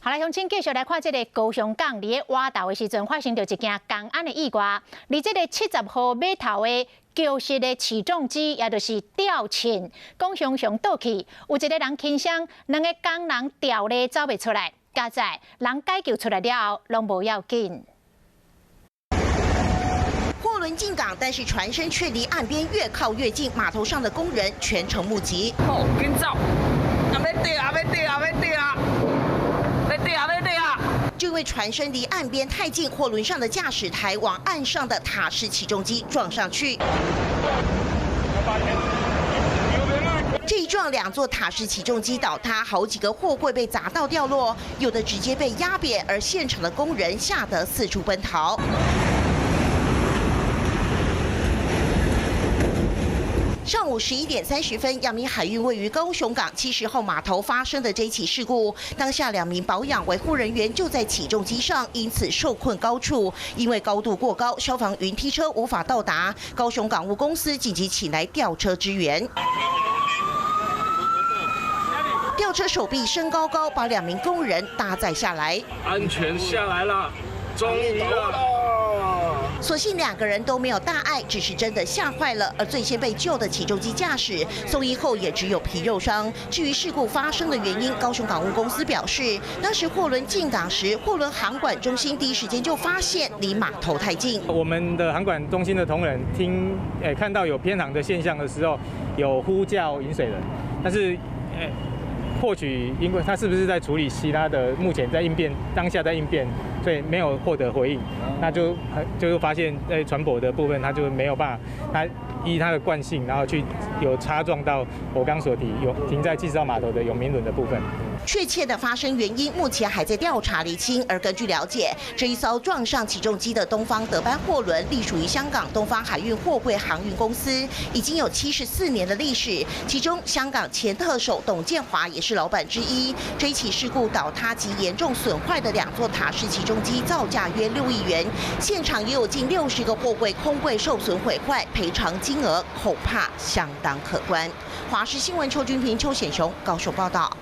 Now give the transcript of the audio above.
好來，鄉親繼續來看這个高雄港，佇咧倚頭的時陣發生著一件工安的意外。佇這个70號碼頭的橋式的起重機，也就是吊秤，講雄雄倒去，有一个人輕傷，兩个工人吊咧走袂出來，佳哉人解救出來了後，攏無要緊。貨輪進港，但是船身卻離岸邊越靠越近，碼頭上的工人全程目擊。好，緊走！啊，欲跌啊，欲跌啊，欲跌啊！欲跌啊，欲跌啊！這位船身離岸邊太近，貨輪上的駕駛台往岸上的塔式起重機撞上去。這一撞，兩座塔式起重機倒塌，好幾個貨櫃被砸到掉落，有的直接被壓扁，而現場的工人嚇得四處奔逃。上午11點30分，陽明海運位於高雄港70號碼頭發生的這起事故，當下兩名保養維護人員就在起重機上，因此受困高處。因為高度過高，消防雲梯車無法到達，高雄港務公司緊急請來吊車支援。吊車手臂伸高高，把兩名工人搭載下來，安全下來了，終於了。所幸兩個人都沒有大礙，只是真的嚇壞了。而最先被救的起重機駕駛送醫後也只有皮肉傷。至於事故發生的原因，高雄港務公司表示，當時貨輪進港時，貨輪航管中心第一時間就發現離碼頭太近。我們的航管中心的同仁聽，看到有偏航的現象的時候，有呼叫引水人，但是，或許因為他是不是在處理其他的，目前在應變，當下在應變，所以沒有獲得回應，那就發現，在船舶的部分，他就沒有辦法，他依他的慣性，然後去有擦撞到我剛所提有停在70號碼頭的永明輪的部分。確切的發生原因目前還在調查釐清。而根據了解，這一艘撞上起重機的東方德班貨輪，隸屬於香港東方海運貨櫃航運公司，已經有74年的歷史。其中，香港前特首董建華也是老闆之一。這一起事故倒塌及嚴重損壞的兩座塔式起重機造價約6億元，現場也有近60個貨櫃空櫃受損毀壞，賠償金額恐怕相當可觀。華視新聞邱君平、邱顯雄高雄報道。